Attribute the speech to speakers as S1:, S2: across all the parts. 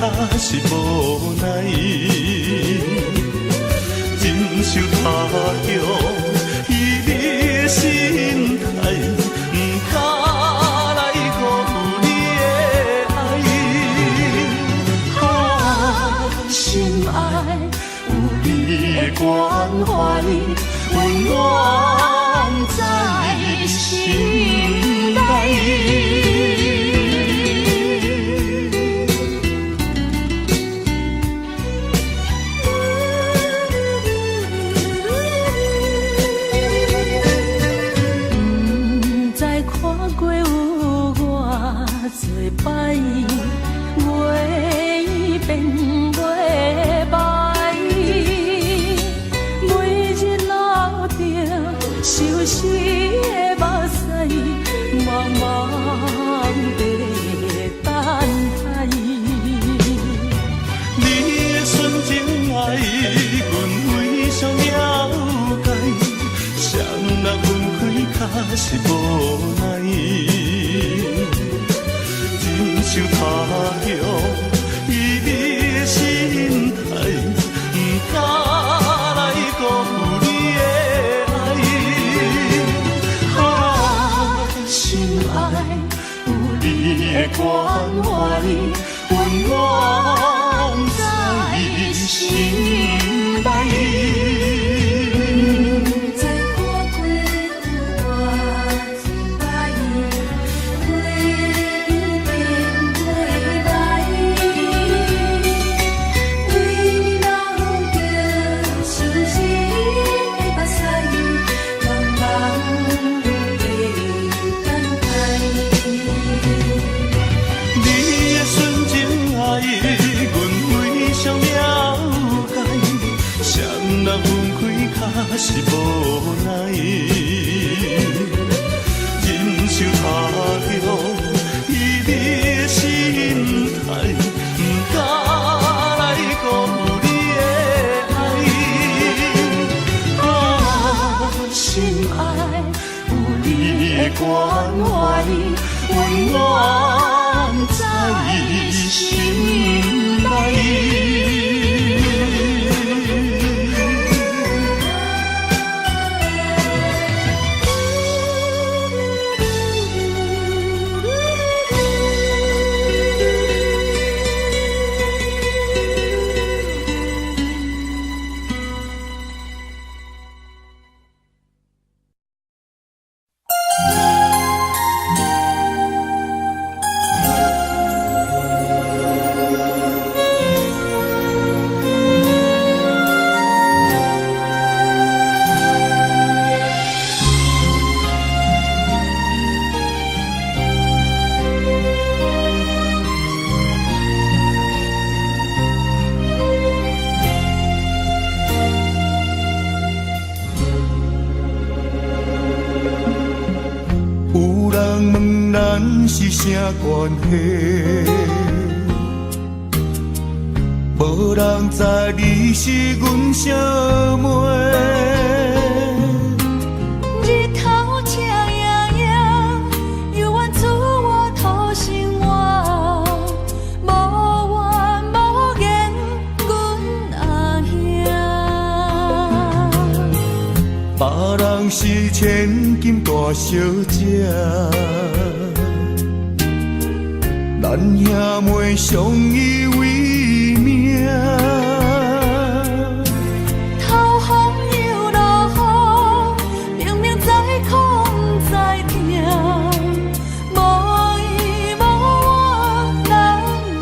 S1: 確實無奈。忍受他鄉彼味的心態，毋敢來辜負你的愛。啊，心愛有你的關懷，溫暖在心內。
S2: 毋知看過有偌濟擺，月變月白，每日流著相思的目屎，茫茫地等待。
S1: 你的純情愛，阮非常了解，雙人分開確實無奈。忍受他鄉彼味的心態，毋敢來辜負你的愛。啊，
S2: 心愛有
S1: 你
S2: 你
S1: 的
S2: 的
S1: 關
S2: 關
S1: 懷，
S2: 懷，
S1: 溫暖在心內。
S2: 毋知看過有偌濟擺，月變月白，每日流著相思的目屎，茫茫地等待。
S1: 你的純情愛，阮非常了解，雙人分開確實無奈。忍受他鄉彼味的心態，毋敢來辜負你的愛。啊，
S2: 心愛有你
S1: 你
S2: 的
S1: 的
S2: 關
S1: 關
S2: 懷，
S1: 懷，
S2: 溫暖在
S1: 心
S2: 心
S1: 內。
S2: 內。
S3: 有人問咱是啥關係？無人知你是阮小妹。
S2: 日頭赤炎炎，猶原厝我討生活，無怨無言，阮阿兄。
S3: 別人是千金大小姐，咱兄妹相依為命。
S2: 頭風又落雨，明明知苦毋知疼，無依無我咱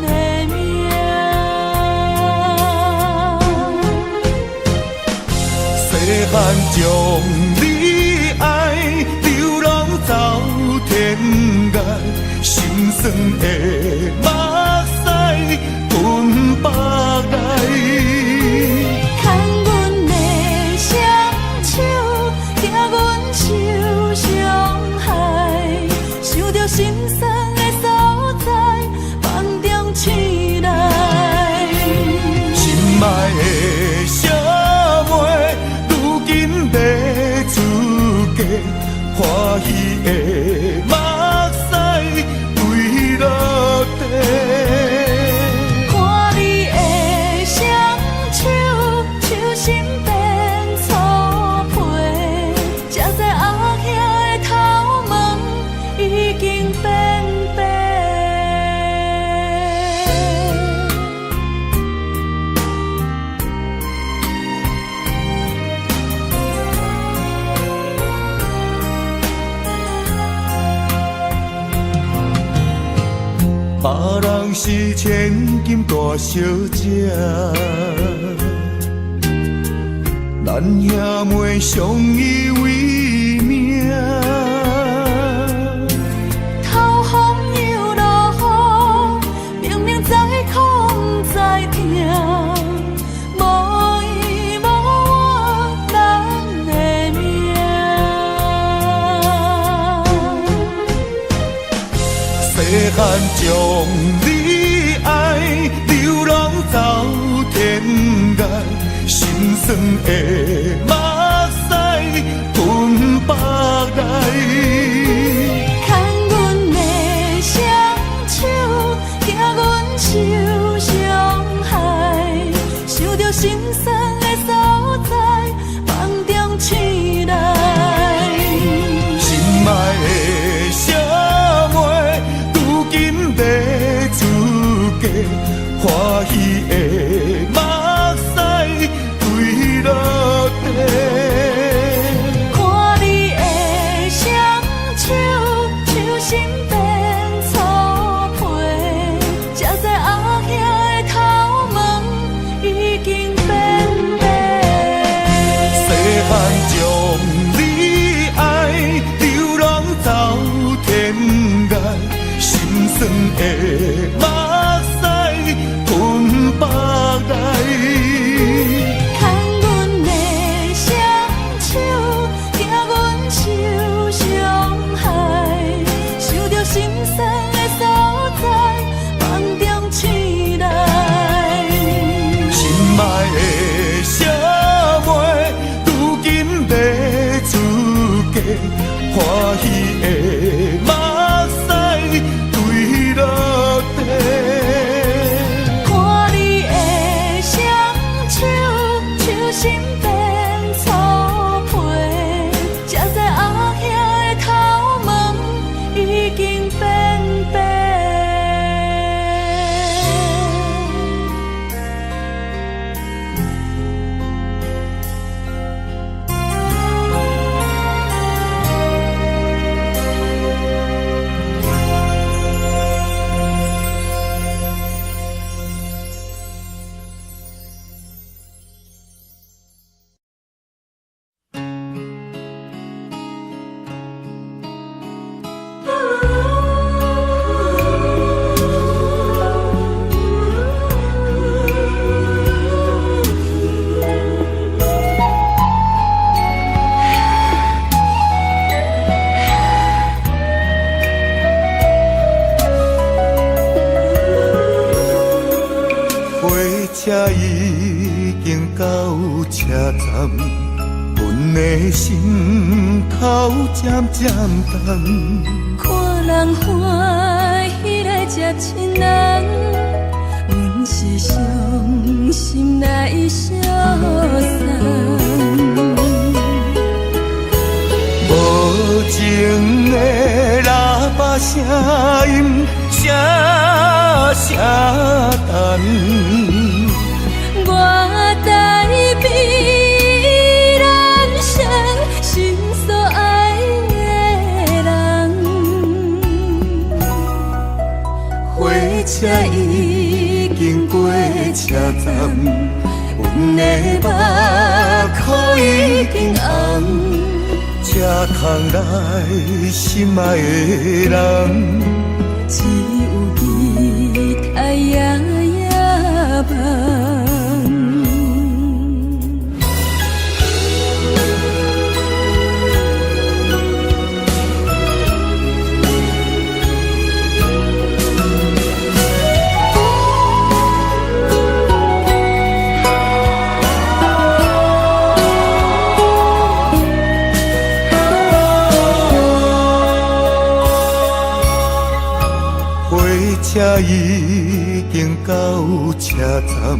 S2: 的命。
S3: 細漢將你愛，流浪走天涯，心酸的目屎吞腹內。
S2: 牽阮的雙手，驚阮受傷害，想著心酸的所在，夢中醒來。
S3: 心愛的小妹，如今欲出嫁，歡喜的目屎坠落地。
S2: 看變白。
S3: 别人是千金大小姐，咱兄妹相依为命。
S2: 透风又落雨，明明知苦毋知疼，无伊无我，咱的命。
S3: 细汉将你爱，流浪走天涯，心酸的目屎吞腹内。
S2: 牵阮的双手，惊阮受伤害，想著心酸的所在，梦中醒来。
S3: 心爱的小妹，如今欲出嫁，欢喜的目屎坠落地。
S2: 看你的双手，手心变粗皮，才知阿兄的头毛已经变白。
S3: 细汉将你爱，流浪走天涯，心酸的目屎吞腹内。
S2: 牵阮的双手，惊阮受伤害，想著心酸的所在，梦中醒来。
S3: 心爱的小妹，如今欲出嫁，欢喜的目屎坠落地。
S2: 看你的双手，手心变粗皮，才知阿兄的头毛已經變白。
S3: 火車已經到車站，阮的心頭漸漸重。
S2: 看人歡喜來接親人，阮是傷心來相送。
S3: 無情的喇叭聲音，聲聲重。
S2: 我代比人生心所愛的人，
S3: 火車已經過車站，阮的目眶已經紅。車窗內心愛的人，
S2: 只有期待夜夜夢。
S3: 火車已經到車站，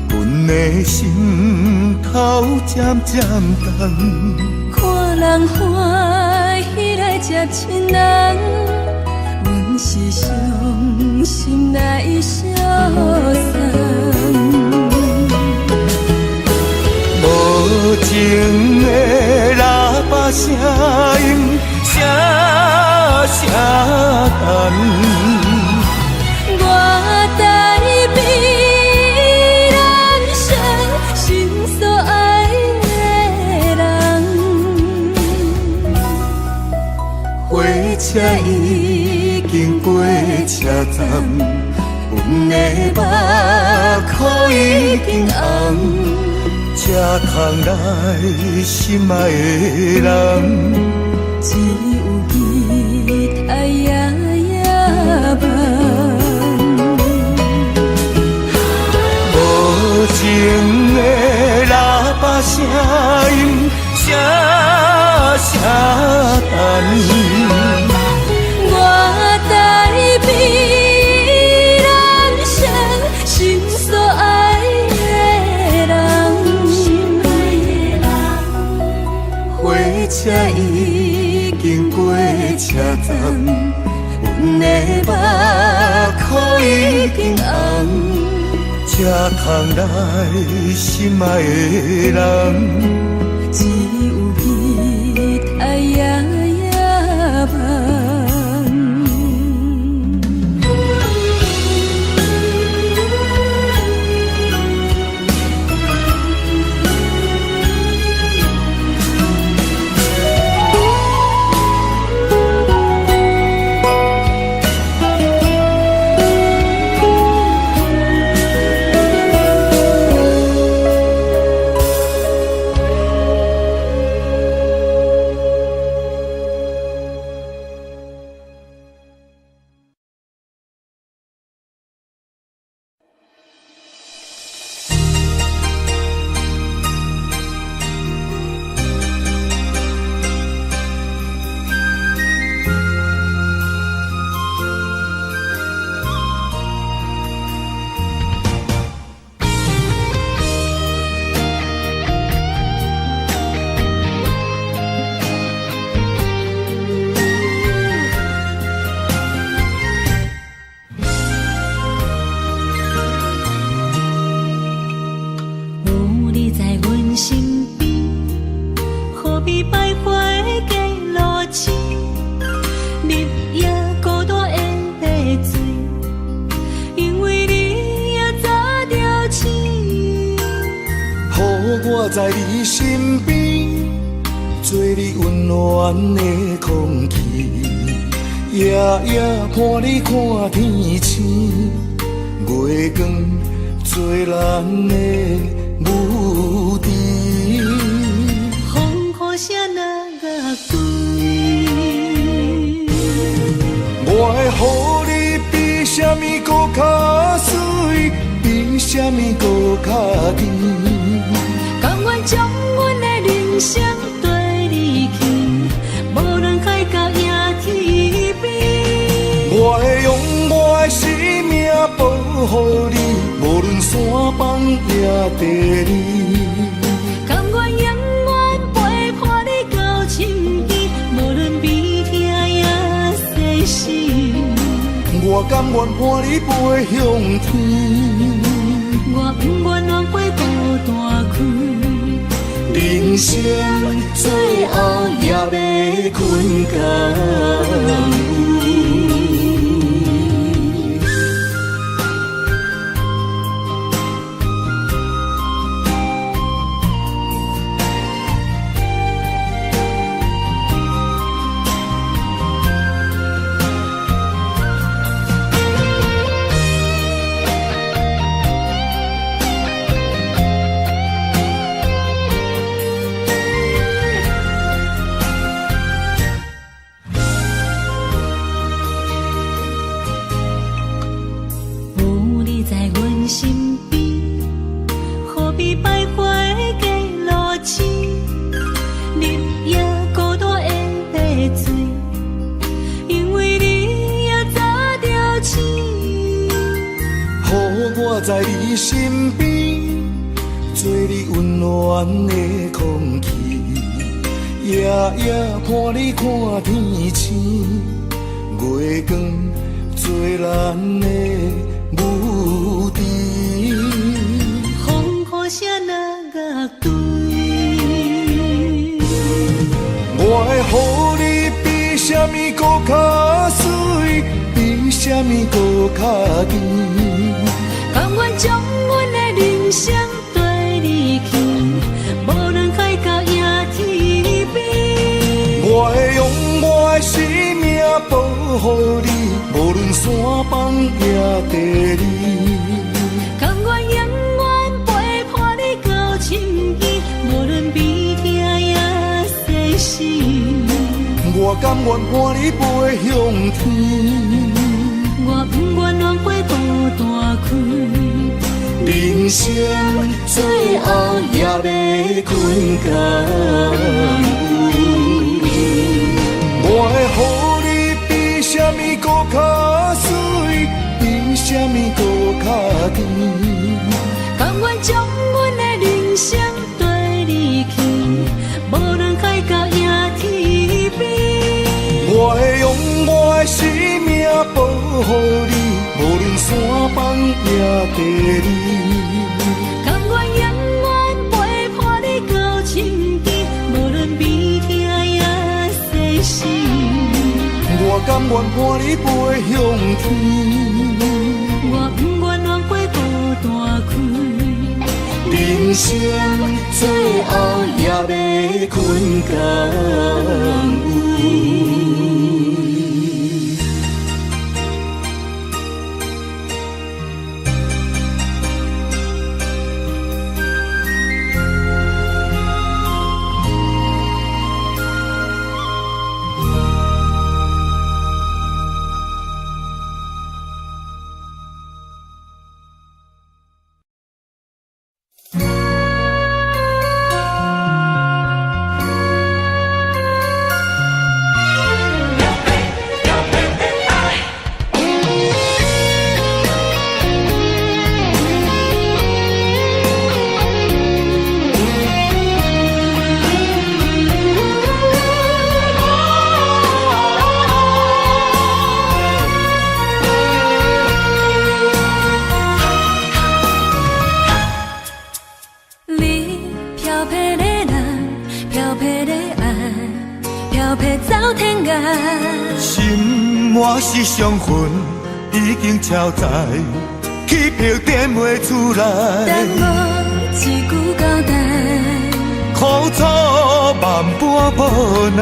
S3: 阮的心頭漸漸重。
S2: 看人歡喜來接親人，是傷心來相送。
S3: 無情的喇叭聲音，聲聲等。
S2: 我代表人生心所愛的人。
S3: 火車已經過車站，阮的目眶已經紅，才通來心愛的人。
S2: 只有期待夜夜夢。
S3: 無情的喇叭聲音，聲聲等。
S2: 我代表人生心所愛的人。
S3: 火車已經過車站，阮的目眶已經紅，才通來心愛的人。
S2: 只有期待夜夜夢。
S4: 有你在阮身邊，何必徘徊過路痴？日夜孤單的迷醉，因為你也早著醒。
S3: 予我在你身邊，做你溫暖的空氣，夜夜伴你看天星，月光做咱的舞池。
S4: 風雨聲若甲歸，
S3: 我會予你比啥物閣較媠，比啥物閣較甜。
S4: 甘願將阮的人生綴你去，無論海角也天邊。
S3: 我會用我的生命保護你，無論山崩也地裂。
S4: 甘願永遠陪伴你到深更，無論悲痛也世死。
S3: 我甘願伴你飛向天。
S4: 我不願浪費孤單開，
S3: 人生最後也欲睏仝位。
S4: 有你在阮身邊，何必徘徊過路痴？日夜孤單的迷醉，因為你也早著醒。
S3: 予我在你身邊，做你溫暖的空氣，夜夜伴你看天星，月光做咱的舞池。
S4: 风雨声若乐队，
S3: 我会予你比啥物阁較媠，比啥物阁較甜。
S4: 甘願將阮的人生綴你去，無論海角也天邊。
S3: 我會用我的生命保護你，無論山崩也地離。
S4: 甘願永遠陪伴你到深更，無論悲痛抑生死。
S3: 我甘願伴你飛向天，
S4: 我不願浪費孤單開，
S3: 人生最後也欲睏仝位。我會予你比啥物閣較媠，比啥物閣較甜。
S4: 甘願將阮的人生綴你去，無論海角也天邊。
S3: 我會用我的生命保護你，無論山崩也地離。
S4: 甘願永遠陪伴你到深更，無論悲痛抑生死。
S3: 我甘願伴你飛向天，
S4: 我不願浪費孤單開，
S3: 人生最後也欲睏仝位。
S2: 你飄泊的人，飄泊的愛，飄泊走天涯。
S1: 心滿是傷痕，已經超載，去票點袂出來。
S2: 等無一句交代，
S1: 苦楚萬般無奈，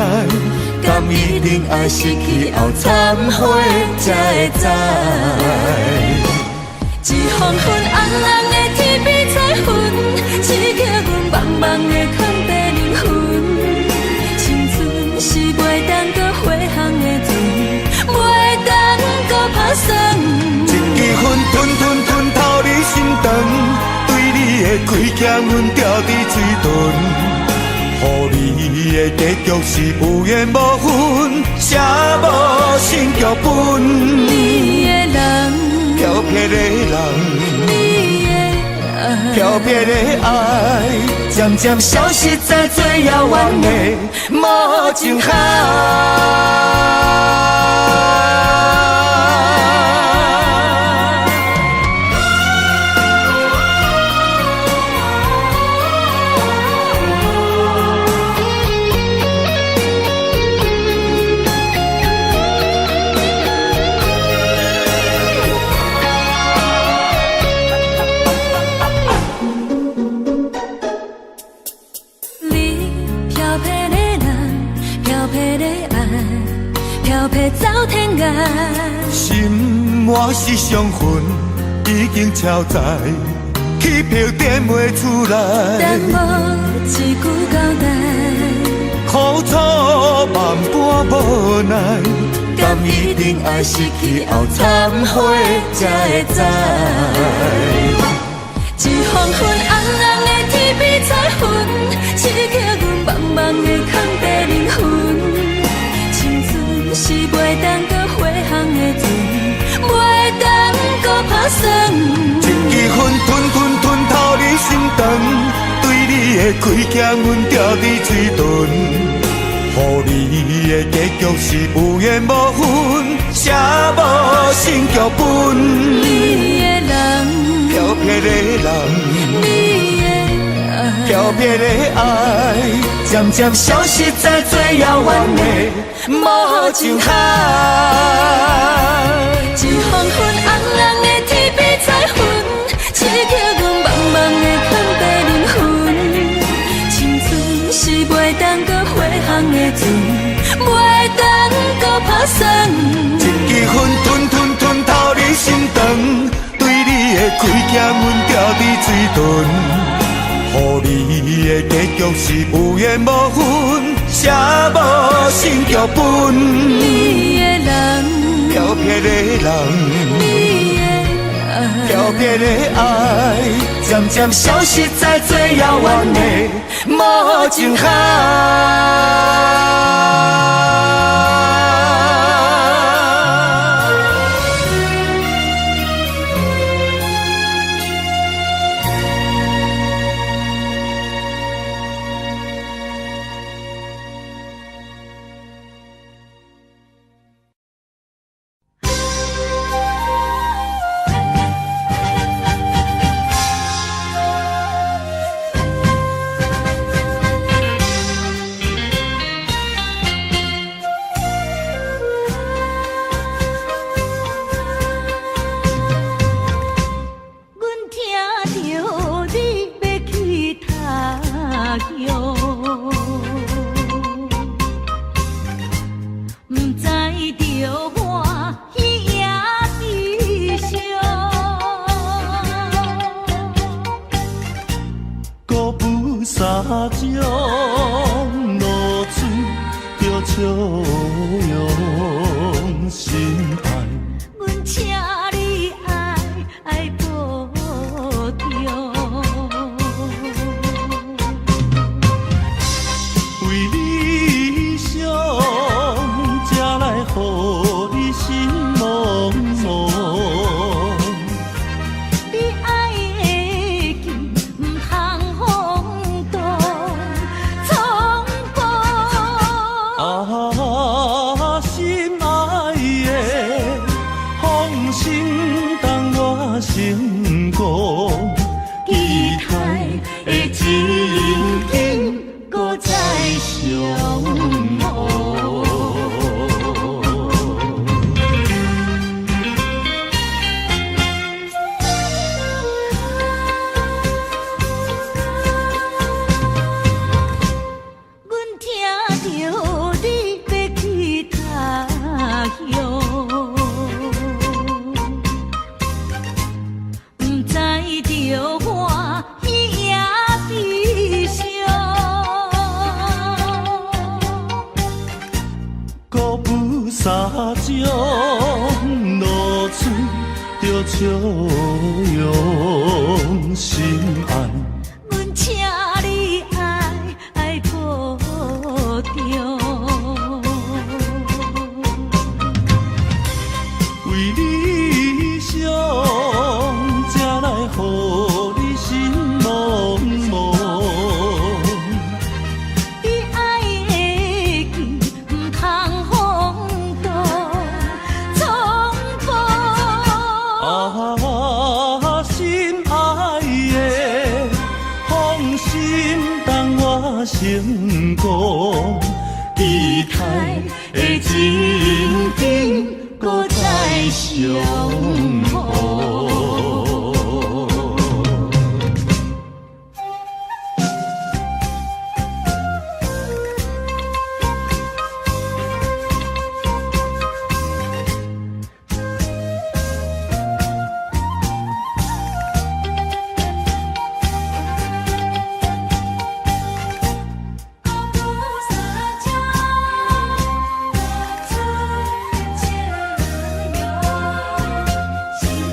S1: 敢一定愛失去後懺悔才會知。
S2: 一黃昏紅紅的天邊彩雲，刺激阮茫茫的空白靈魂。青春是袂當閣回航的船，袂當閣拍算。
S1: 一支烟吞吞吞透你心肠，對你的虧欠阮吊佇嘴唇。予你的結局是有緣無份，寫無新劇本。
S2: 你的人，
S1: 飄泊的人，
S2: 你的愛，
S1: 飄泊的愛，漸漸消失在最遙遠的無盡海。
S2: 你飄泊的人，飄泊的愛，飄泊走天涯。
S1: 心滿是傷痕，已經超載，去票點袂出來。
S2: 等無一句交代，
S1: 苦楚萬般無奈，敢一定愛失去後懺悔才會知。
S2: 一黃昏紅紅的天邊彩雲，刺激阮茫茫的空白靈魂。青春是袂當閣回航的船，袂當閣拍算。
S1: 一支烟吞吞吞透你心腸，對你的虧欠阮吊佇嘴唇。予
S3: 予你的結局是有緣無份，寫無成劇本。
S2: 你的人，
S3: 飄撇的人，
S2: 你的愛，
S3: 飄撇的愛，漸漸消失在最遙遠的無盡海。
S2: 一黃昏紅紅的天邊彩雲，刺激阮茫茫的空白靈魂。青春是袂當閣回航的船，袂當閣拍算。
S3: 一支雲吞吞吞透你心腸，對你的虧欠，阮吊佇嘴唇。予你的結局是有緣無份，寫無成劇本。
S2: 你的人，
S3: 飄撇的人，
S2: 你的愛，
S3: 飄撇的愛，漸漸消失在最遙遠的無盡海。
S4: 阮聽著你欲去他鄉，毋知著歡喜也悲傷。
S1: 孤舞三江露水，著笑容心愛。
S4: 阮請你愛愛保重。
S1: 為理想，才來予你心茫茫。
S4: 你愛會記，毋通風動創破。
S1: 啊，心愛的，放心等我成功，期待的情景閣再相逢。
S4: 阮聽著你欲去他鄉，毋知著歡喜也悲傷。
S1: 孤舞三江露水，著笑容心愛。
S4: 阮請你愛愛保重。
S1: 為理想，才來予你心茫茫。
S4: 你愛會記，毋通風動創破。
S1: 啊，心愛的，放心等我成功，期待的情景閣再相逢。
S2: 孤舞三江露水，笑容心愛。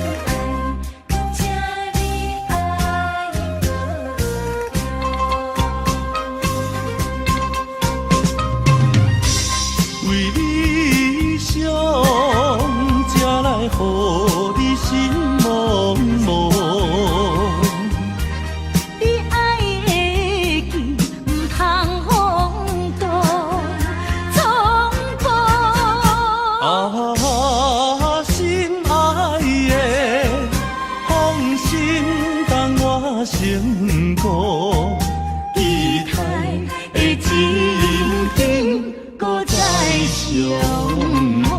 S1: 相好。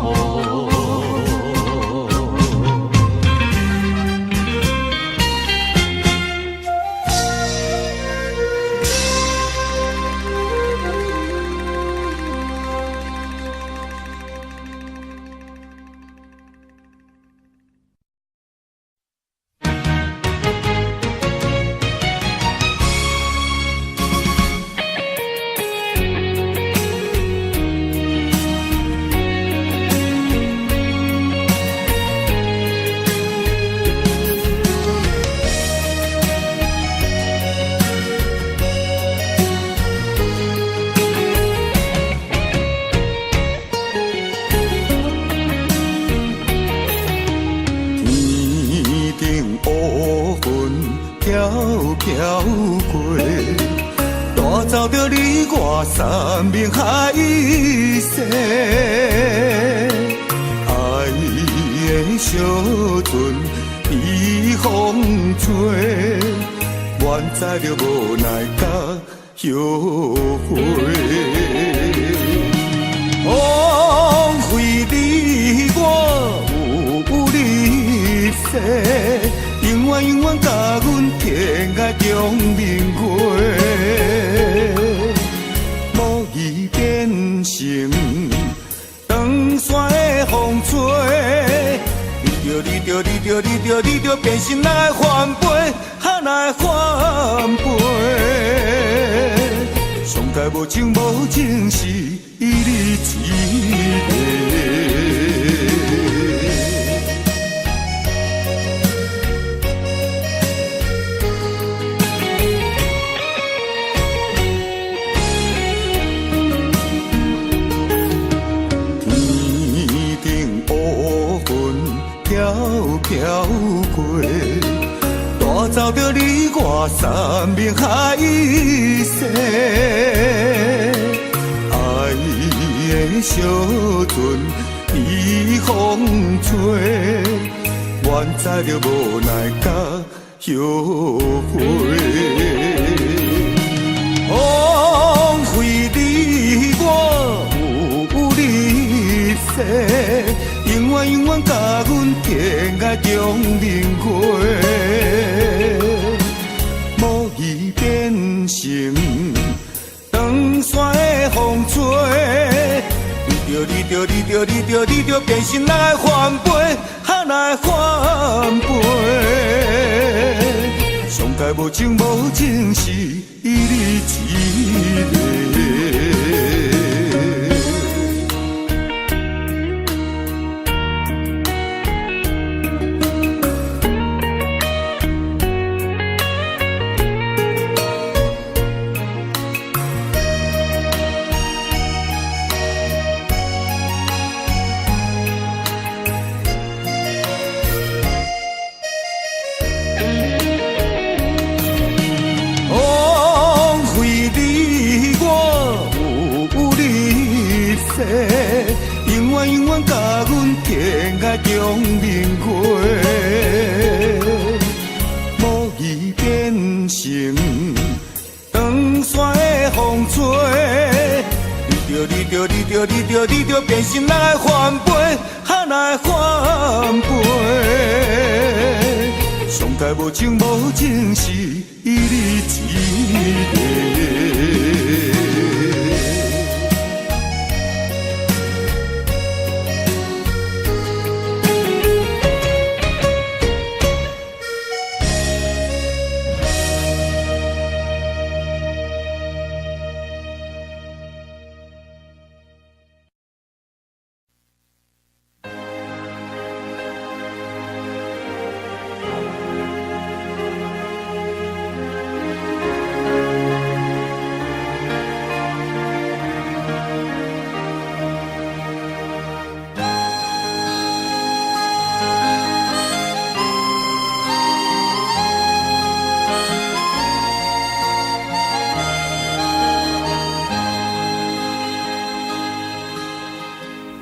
S1: 天頂烏雲飄飄過，帶走著你我山盟海誓。愛的小船被風吹，原知著無奈甲後悔。枉費你我有一世，永遠永遠共阮天涯中明月，無意變成長线的風吹，你著你著你著你著你著變心來反背，哈來反背，上界無情無情是你一個。天頂烏雲飄飄過，帶走著你我山盟海誓。愛的小船被風吹，原知著無奈甲後悔。枉費你我有一世，永遠永遠共阮天涯中明月，無意變成長線的風吹，你著你著你著你著你著變心來反背，哈來反背，上界無情無情是你一個。枉費你我有一世，永遠永遠共阮天涯中明月，無意變成長線的風吹，你著你著你著你著你著變心來反背，哈來反背，上界無情無情是你一個。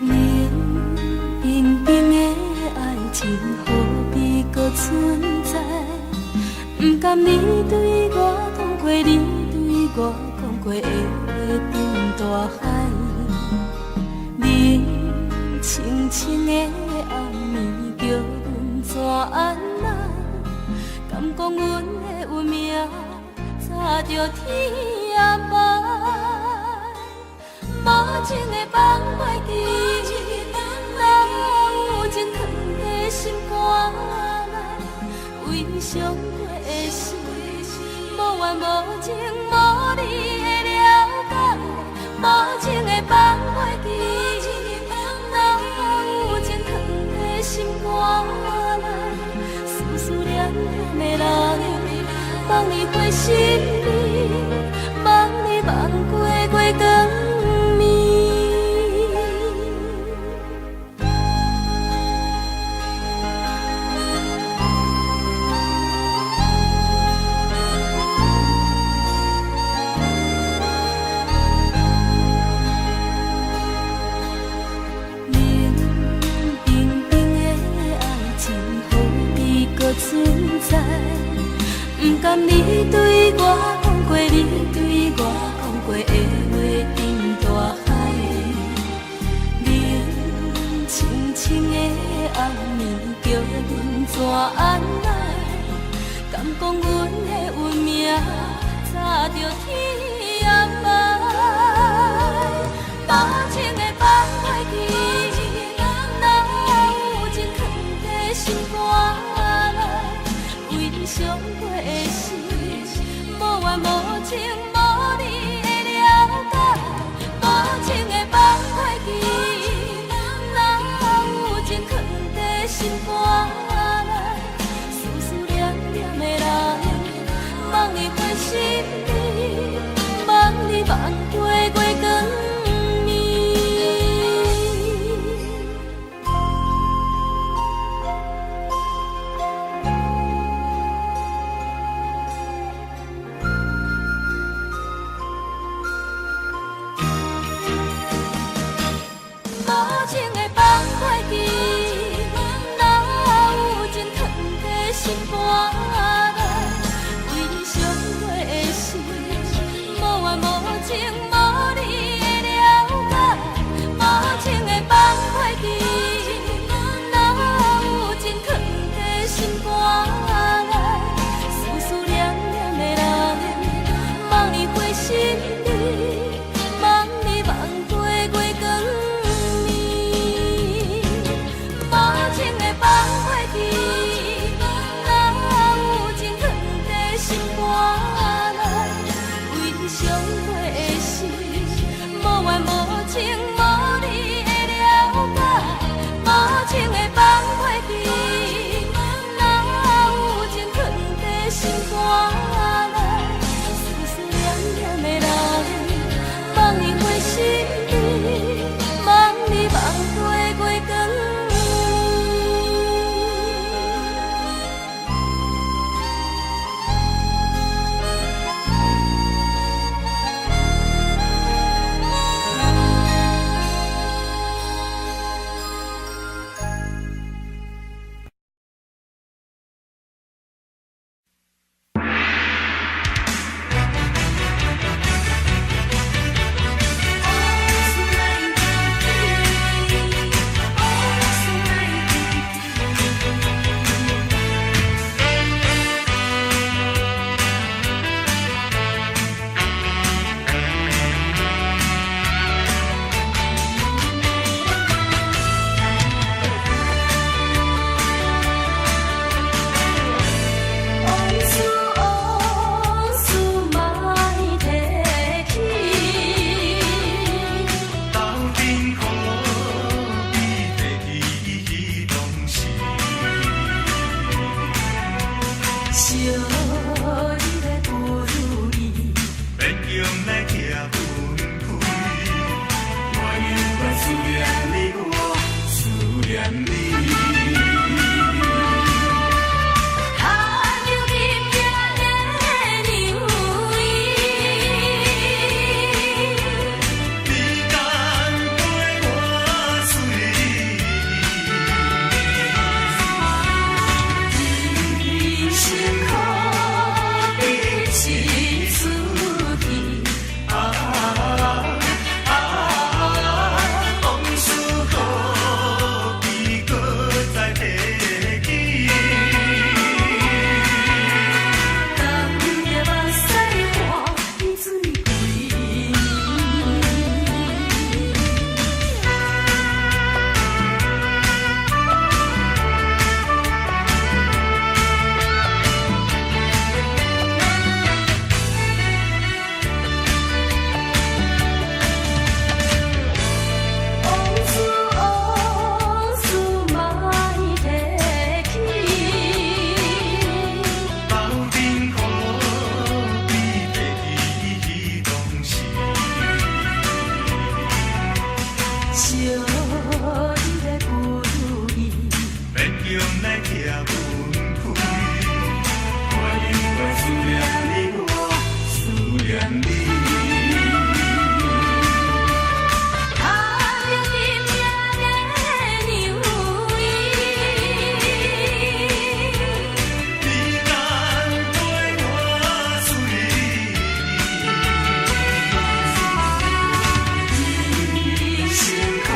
S4: 冷冰冰的愛情何必閣存在？不甘你對我講過，你對我講過會沉大海。冷
S2: 清的暗暝，叫阮怎按捺？敢講阮的運命早就天安排？無情的放袂記，哪有情囥佇心肝內？為傷過的心，無緣無情無你的了解，無情的放袂記，哪有情囥佇心肝內？思思念念的人，望你回身邊，望你望過月光暝。冷冰冰的愛情，何必閣存在？毋甘你對我講過，你對我講過的話沉大海。冷清清的暗暝，叫阮怎按捺？敢講阮的運命早就天安排？無情的放袂記，哪有情囥佇心肝內？為傷過的心，無緣無情無你的了解，無情的放袂記，哪有情囥佇心肝內？思思念念的人，望你回身邊，望你望過月光暝。無情的放袂記，哪有情囥佇心肝內？為傷過的心，無緣無情無你的了解，無情的放袂記，哪有情囥佇心肝內？思思念念的人，望你回身邊，望你望過月光暝。無情的放袂記，哪有情囥佇心肝內？為傷過的心，無緣無情無你的了解，無情的放袂記，哪有情囥佇心肝內？思思念念的人，望你回身邊，望你望過月光暝。往事往事莫提起，
S1: 當陣可比提起當時，
S2: 惜你的不如意，
S1: 勉強來拆分開。我猶原思念你，我思念你。
S2: 他又入夜的凉意，
S1: 你敢陪我睡？
S2: 人生可比一出戏，
S1: 啊啊，往事可比
S2: 惜你的不如意。
S1: 勉強來拆阮開，我永遠思念你，我思念你。
S2: 啊，命命的娘伊。
S1: 你敢陪我水？
S2: 一生苦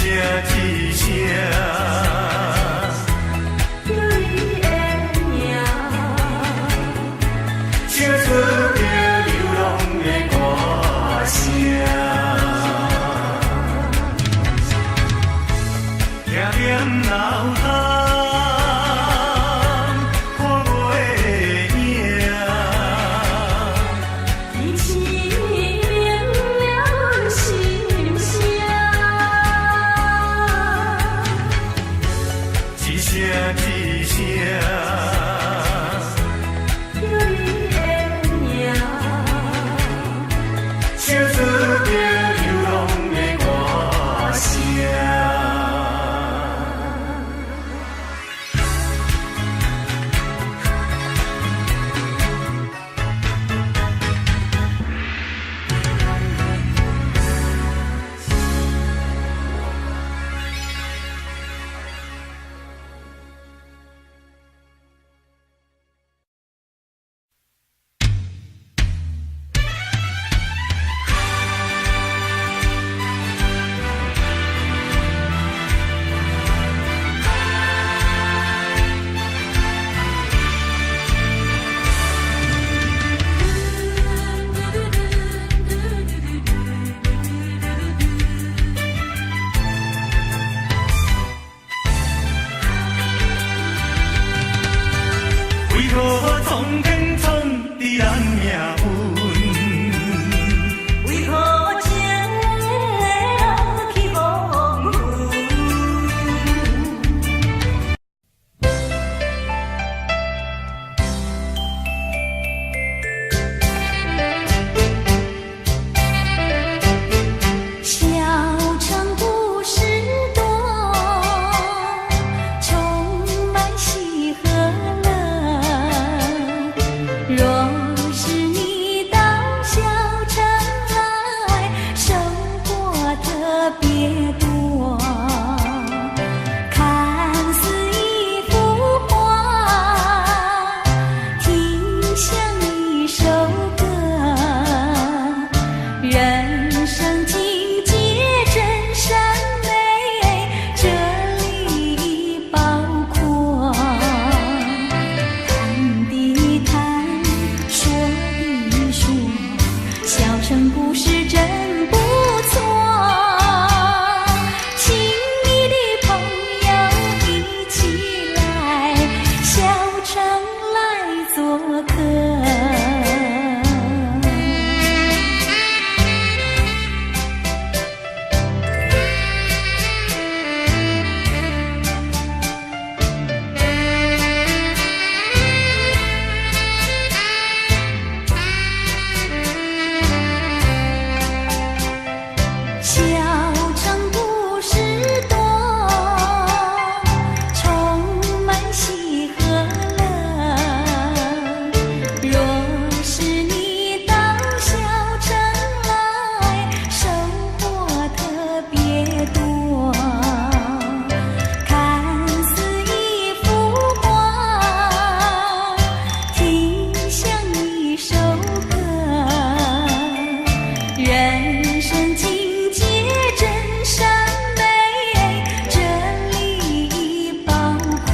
S1: 一聲，
S2: 叫你的名，
S1: 唱出著流浪的歌聲。徛踮老冬，看月影。
S2: 你凄明了阮心声。
S1: 一聲一聲，
S2: 叫你的名，
S1: 唱出著流浪的歌聲。為何蒼天創治咱命運？
S2: 為何情的人去黃昏？小城故事多，充滿喜和樂。若是你到小城來，收穫特別多。看似一幅畫，聽像一首歌。人生境界真善美，這裡包括。談的談，說的說，小城故事真不錯。請你的朋友一起來，小城來做客。小城故事多，充滿喜和樂。若是你到小城來，收穫特別多。看似一幅畫，聽像一首歌。人生境界真善美，這裡包括。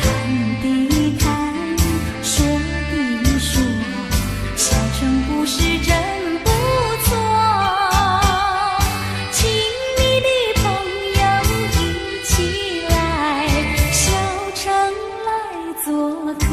S2: 談的談，說的說，小城故事真不錯。請你的朋友一起來，小城來做客。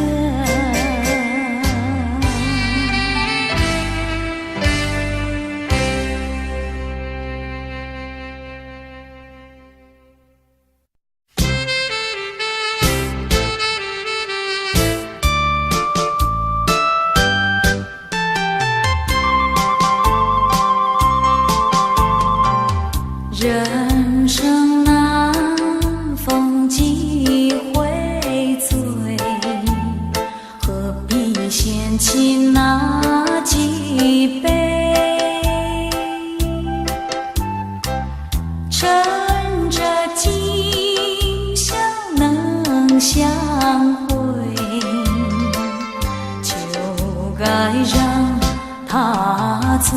S2: 人生難逢幾回醉，何必嫌棄那幾杯？趁著今宵能相會，就該讓它醉。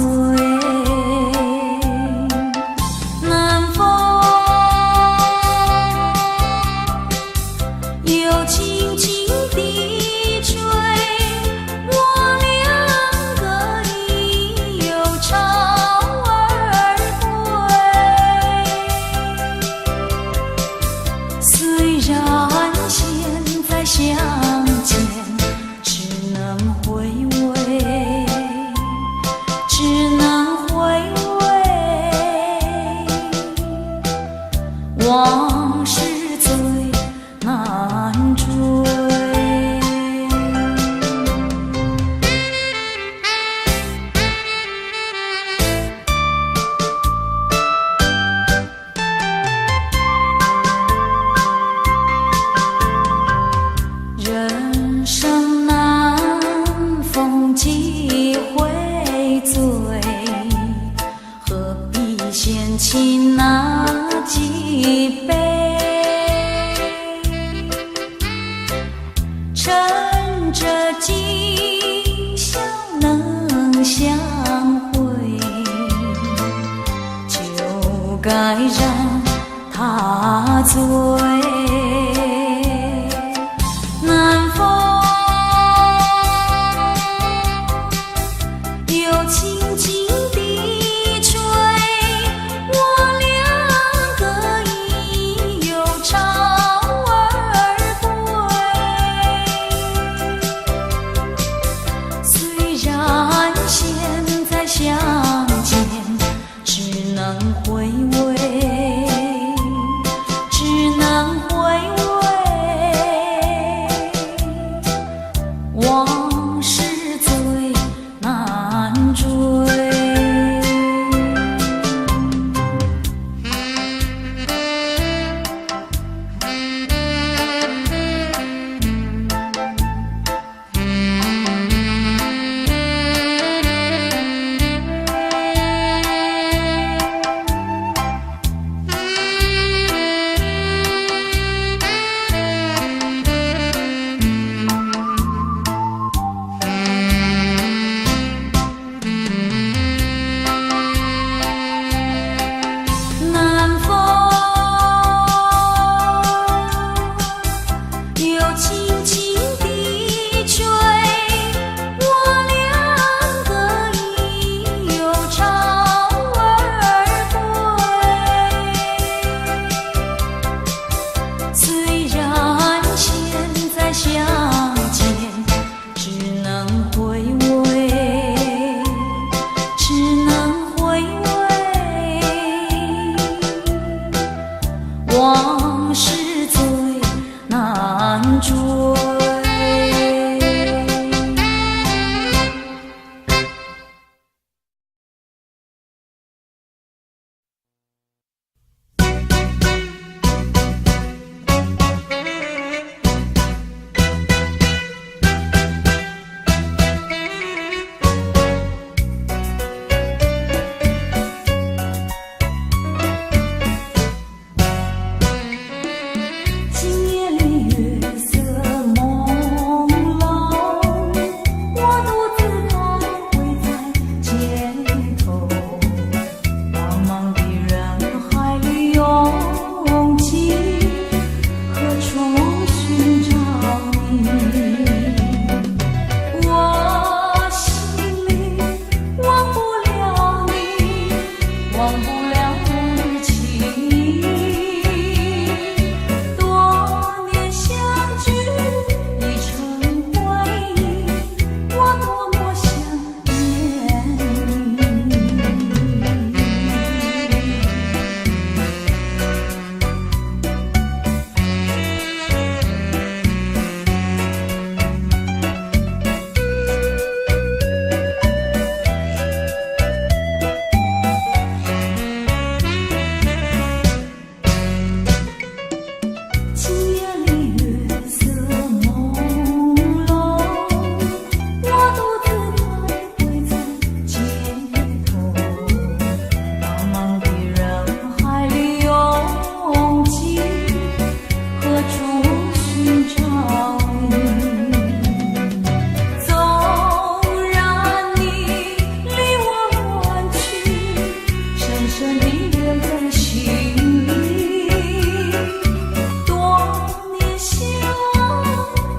S2: 往事最難追。人生難逢幾回醉，何必嫌棄那幾杯？趁著今宵能相會，就該讓它醉。南風又輕輕地吹，我倆各已有巢而歸。雖然現在相見，只能回味，只能回味。往事最難追。南風又輕輕地吹，我倆各已有巢而歸。雖然現在相見，只能回味，只能回味。往事最難追。今夜裡月色朦朧，我獨自徘徊在街頭，茫茫的人海裡擁擠，何處尋找你？我心裡忘不了你，忘不了往日情誼。多年相聚已成回憶，我多麼想念你。今夜裡月色朦朧，我獨自徘徊在街頭，茫茫的人海裡擁擠，何處尋找你？縱然你離我遠去，深深地留在心裡。多年希望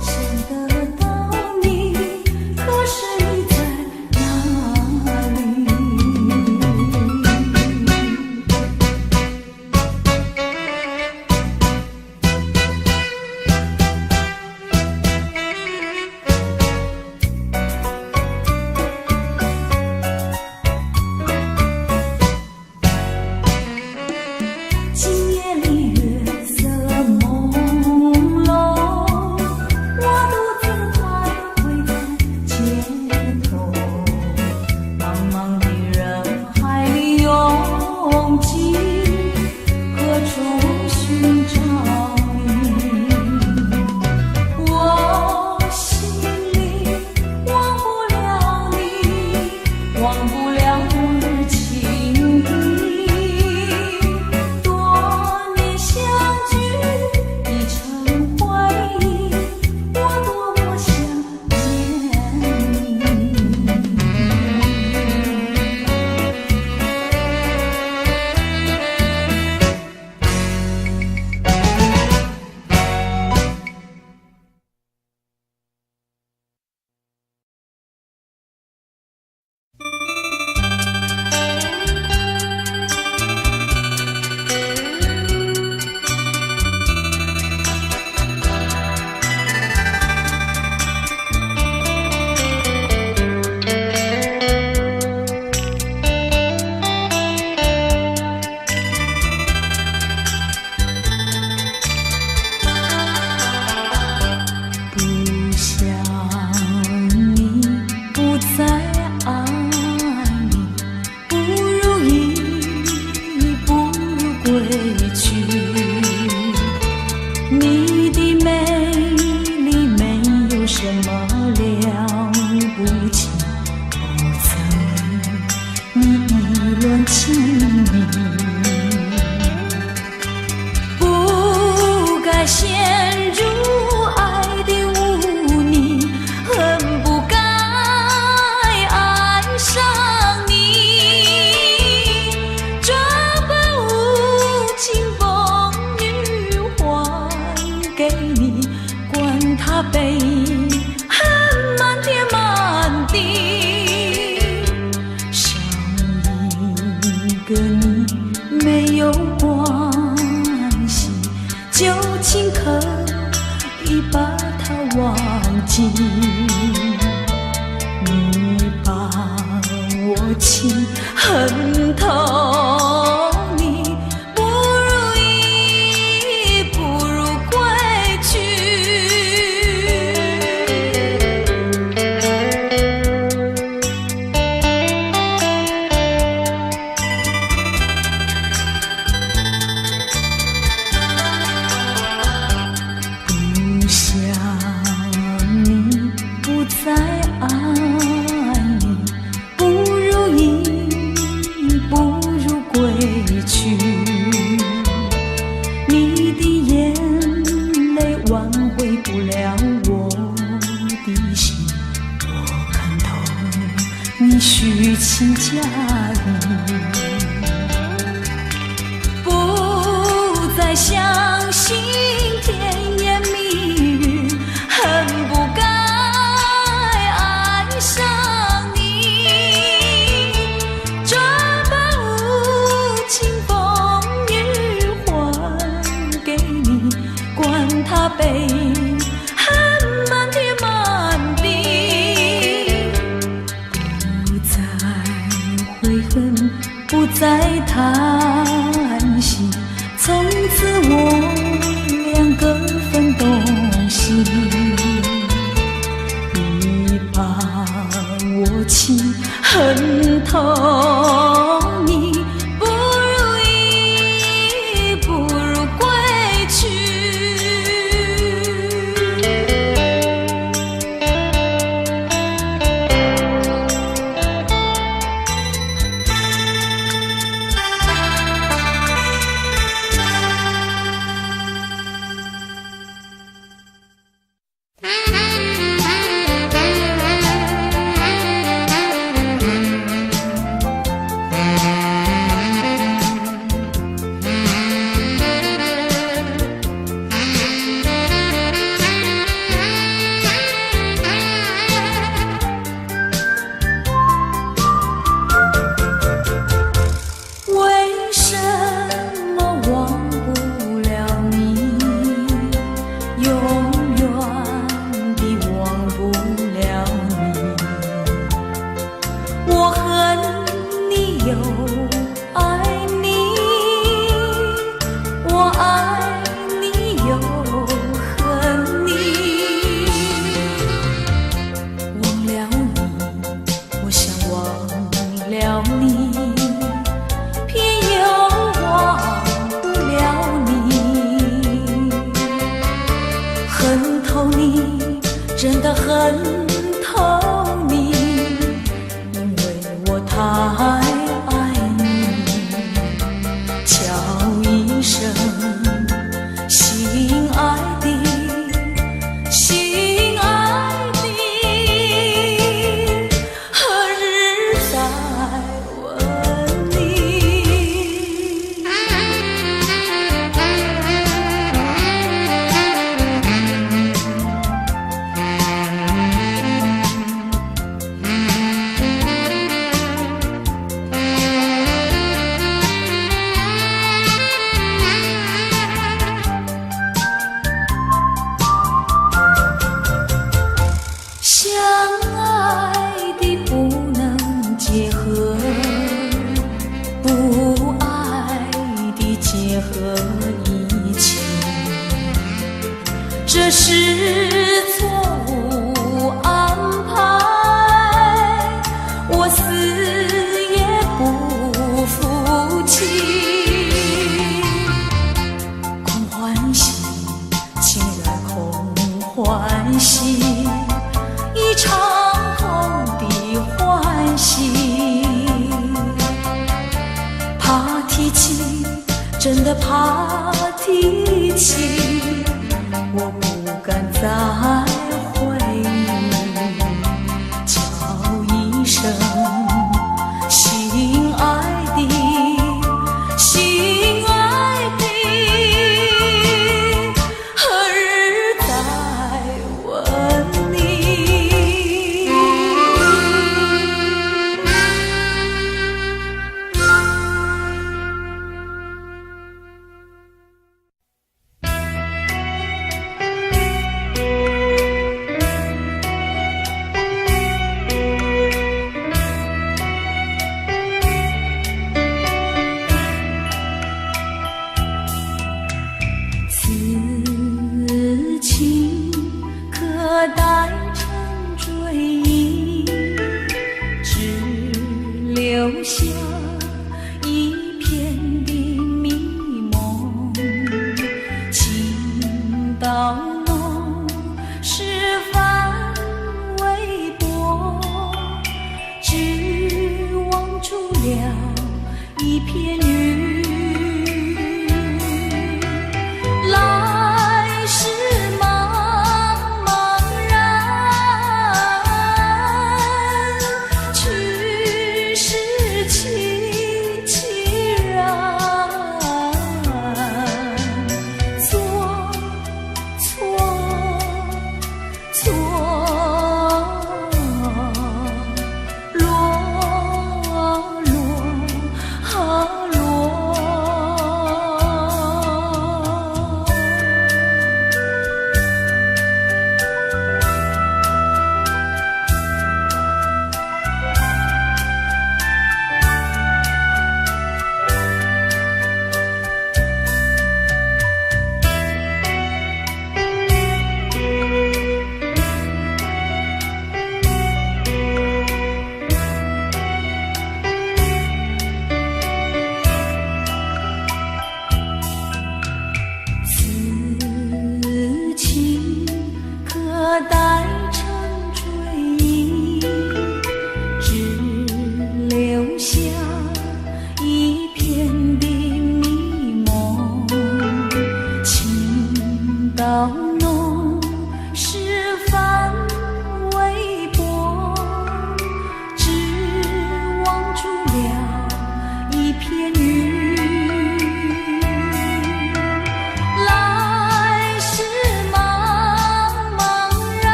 S2: 想得到你，可是你在哪裡？歸去。你的美麗沒有什麼了不起，不曾為你意亂情迷，不該陷入愛的污泥，恨不該愛上你。這般無情風雨還給你，管他悲恨滿天滿地，少一個你沒有關係，舊情可以把它忘記。你把我情恨透你，不如意，不如歸去。不想你，不再愛你，不如意，不如歸去。你的眼淚挽回不了我的心，我看透你虛情假意，不再相信甜言蜜語，恨不該愛上你。這般無情風雨還給你，管他悲恨滿天滿地，不再悔恨，不再嘆息，從此我倆各分東西。你把我情恨透你，不如意，不如歸去。為什麼忘不了你？永遠地忘不了你。我恨你又愛你，我愛你又恨你。忘了你，我想忘了你，偏又忘不了你。恨透你，真的恨透你，因為我太愛你。叫一聲心愛的，心愛的，何日再吻你？相愛的不能結合，不愛的結合一起，這是錯誤安排，我死也不服氣。真的怕提起，我不敢再回憶，叫一聲心愛的，心愛的，何日再吻你？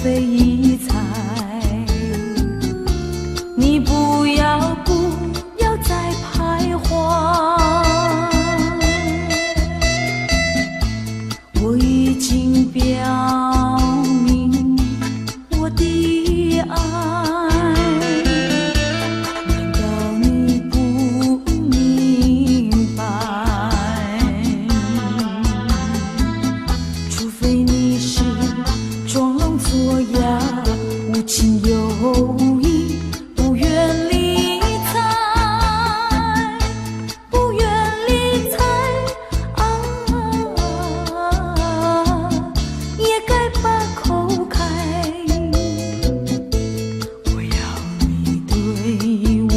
S2: 非一猜。你不要不要再徘徊，我已經表明我的愛，難道你不明白？除非你是裝聾作啞，無情有義，不願理睬，不願理睬，啊，也該把口開。我要你對我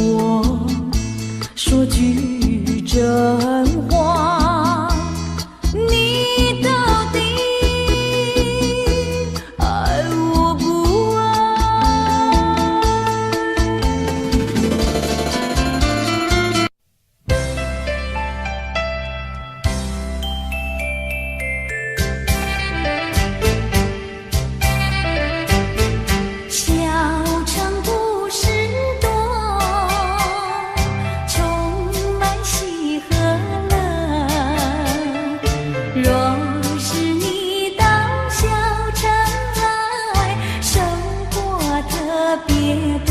S2: 說句真話，你到底愛我不愛？小城故事多，充滿喜和樂。若是你到小城來，收穫特別多。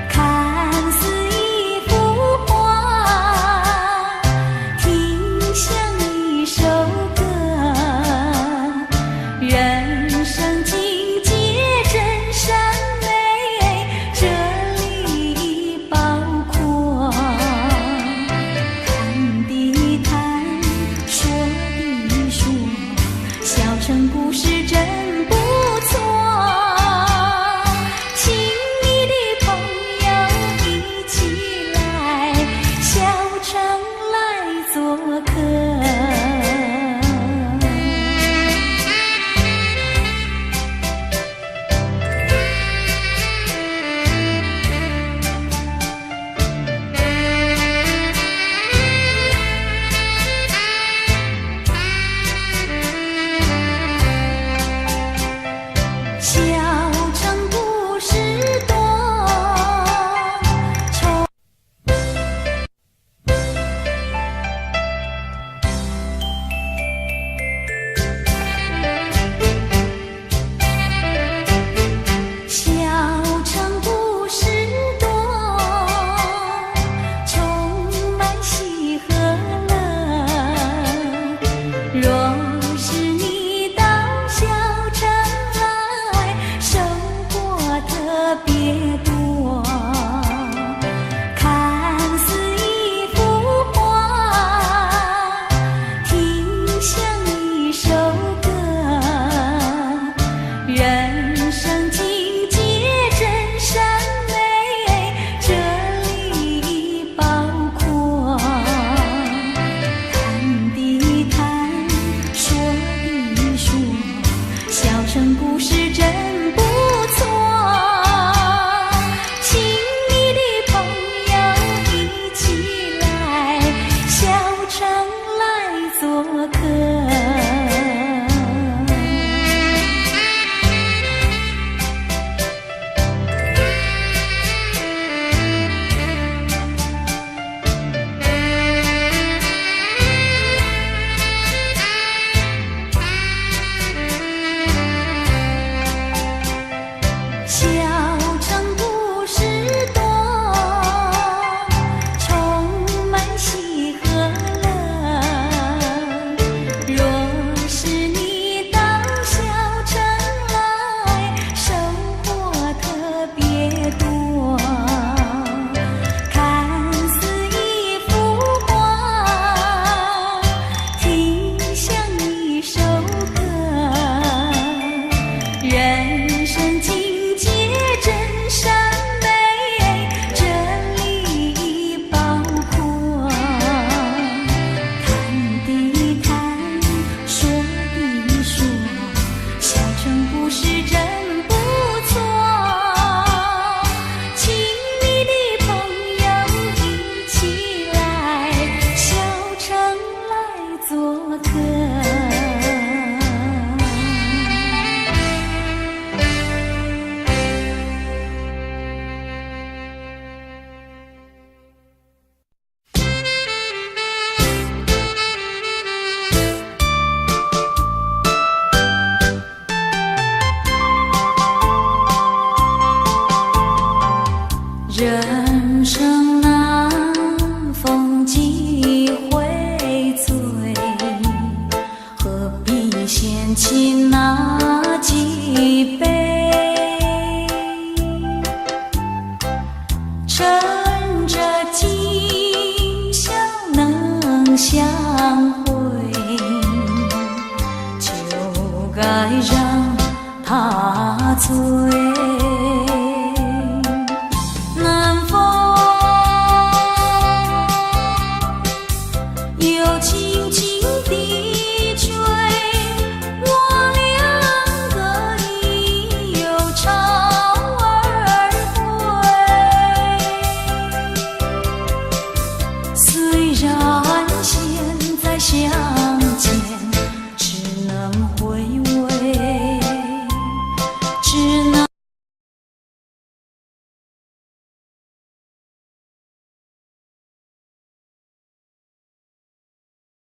S2: 看似一幅畫，聽像一首歌，人生境界真善美，這裡包括。談的談，說的說，小城故事真不錯。請你的朋友一起來，小城來做客。先親那一杯，趁著今宵能相會，就該讓他醉。南風又輕輕地吹，我倆各已有巢而歸。雖然現在相見，只能回